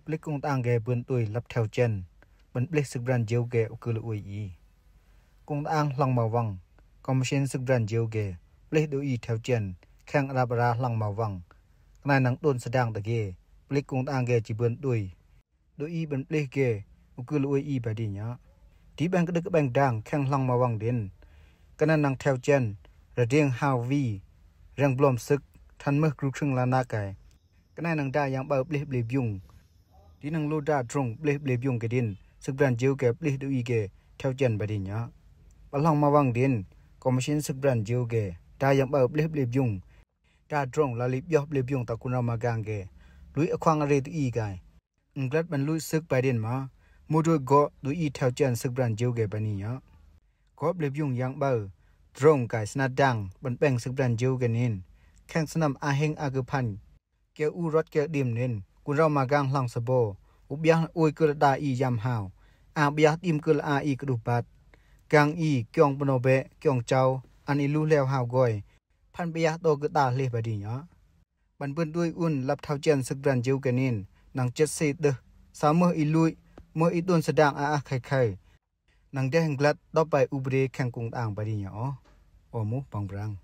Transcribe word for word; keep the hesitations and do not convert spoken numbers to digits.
Plik kungtang ge bun tui lap theu chen ban plih sik bran jiu ge u kul ui i. Kungtang hlong mawang, komishin sik bran jiu ge plih du i theu chen kheng rap ra hlong mawang. Knai nang tun sedang ta ge plik kungtang ge chi bun tui du i ban plih ge u kul ui i ba di nya. Di bang kduk bang dang kheng hlong mawang din. Knai nang theu chen ra ding hau vi reng blom sik than meh gru khring la na kai. Knai nang da yang bau plih ble biung. Di nang lu da drong plih ble biung ge din sik bran jiu ge plih du i ge theu chen ba di nya. Ba hlong mawang din komishin sik bran jiu ge da yang bau plih ble biung. Da drong la lip yoh ble biung ta kun rau ma gang ge lui a khwang a re du i gai. Nglat ban lui sik ba din ma mu du go du i theu chen sik bran jiu ge ba ni nya. Go ble biung yang bau drong gai snat dang ban peng sik bran jiu ge nin. Kheng snam a heng a ge phan ke u rot ke dim nin kun rau ma gang hlang sa bo. U biah ui kul da i yam hau. A biah dim kul a i kdu bat. Gang i kiong pno be kiong chau an i lu leu hau goi. Phan biah to ge ta leh ba di nya. Ban bun tui un lap theu chen sik bran jiu ge nin nang chet se deh. Sa meh i lui meh i tun sedang a a khai khai. Nang deh nglat dop bai u bre kheng kungtang ba di nya o. O mu bang brang.